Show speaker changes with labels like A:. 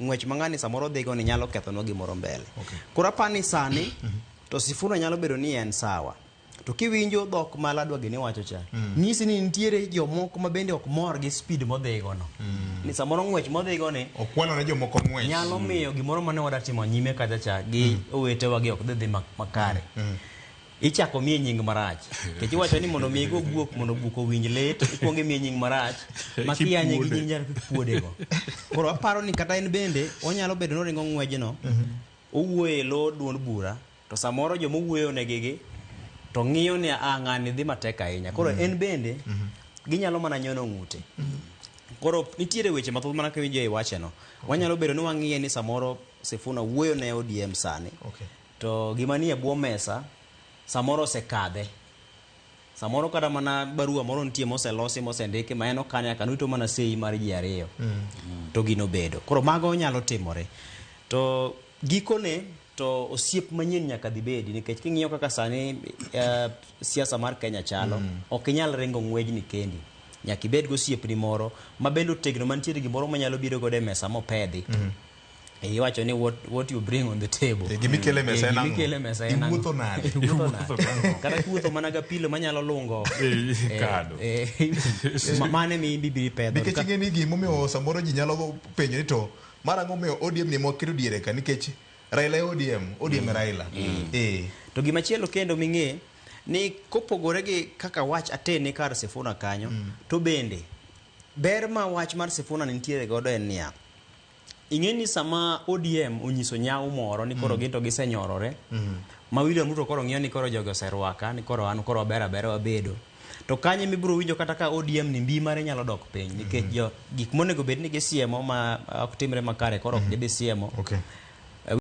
A: ng'wech ma ng'ani samoro dhigo ni nyalo kethonwa gimoro mbele.
B: Okay.
A: Koro apani sani to Sifuna nyalo bedo ni en sawa. To kiwinjo dhok ma Ladwa gini wacho cha, nyisi ni nitiere jomoko ma bende ok mor gi speed modhigo no. Ni samoro ng'wech modhigo ni
B: Okwalo ne jomoko ng'wech.
A: nyalo miyo gimoro mane wada timo nyime kacha cha gi owetewa gi ok dhi dhi makare. Ichako miye nying marach. Nikech iwacho ni mondo mi igo guok mondo guok owinj lit, ikuongo imiye nying marach ma kiyanye gi nying nyalo kuodego. Koro aparo ni kata en bende onyalo bedo ni oringo ng'wejno, owuoyo e lo duond bura, to samoro joma owuoyo negi gi to ng'iyo ni a ng'ani dhi matek ahinya. Koro en bende ginyalo mana nyono ng'ute. Koro nitiere weche mathoth mana kiwinjo e wacheno. Wanyalo bedo ni wang'iye ni samoro Sifuna wuoyo ne ODM sani.
B: Okay.
A: To gima nie bwo mesa samoro osekadhe. Samoro kata mana barua moro nitie moselosi mosendiki ma en okane akana orito mana sei mar ji ariyo. To gino bedo. Koro mago nyalo timore. To gikone to osiep manyien nyaka dhi bedi nikech king'iyo kaka sani siasa mar Kenya chalo, ok inyal ringo ng'wejni kendi. Nyaka ibed gi osiepni moro ma bende otegno mantiere gimoro manyalo biro godo e mesa mopedhi. Iwacho ni what you bring on the table.
B: Gimikelo e mesa en ang'o?
A: Gimikelo e mesa en ang'o?
B: Iwuotho nade?
A: Iwuotho nade? Kata kiwuotho mana ga pilo manyalo lungo.
C: Kado.
A: Mane mi ibiro pedho.
B: Nikech ing'e ni gimomiyo samoro ji nyalo penjo ni to mar ang'o miyo ODM ni mwaketo diere ka nikech Raila e ODM, ODM e Raila.
A: To gimachielo kendo ming'e ni kopogore gi kaka wach atene kar Sifuna kanyo, to bende ber ma wach mar Sifuna nitiere godo en niya, ing'e ni sama ODM onyiso nyawo moro ni koro gin to gisenyorore, ma William Ruto koro ng'iyo ni koro jogi oserwaka, ni koro an koro aber abera wabedo. To kanyo mibiro winjo kata ka ODM ni mbi mare nyalo dok piny nikech jo gik monego bed ni gisiemo ma ok timre makare koro ok gidhi siemo.
B: Okay.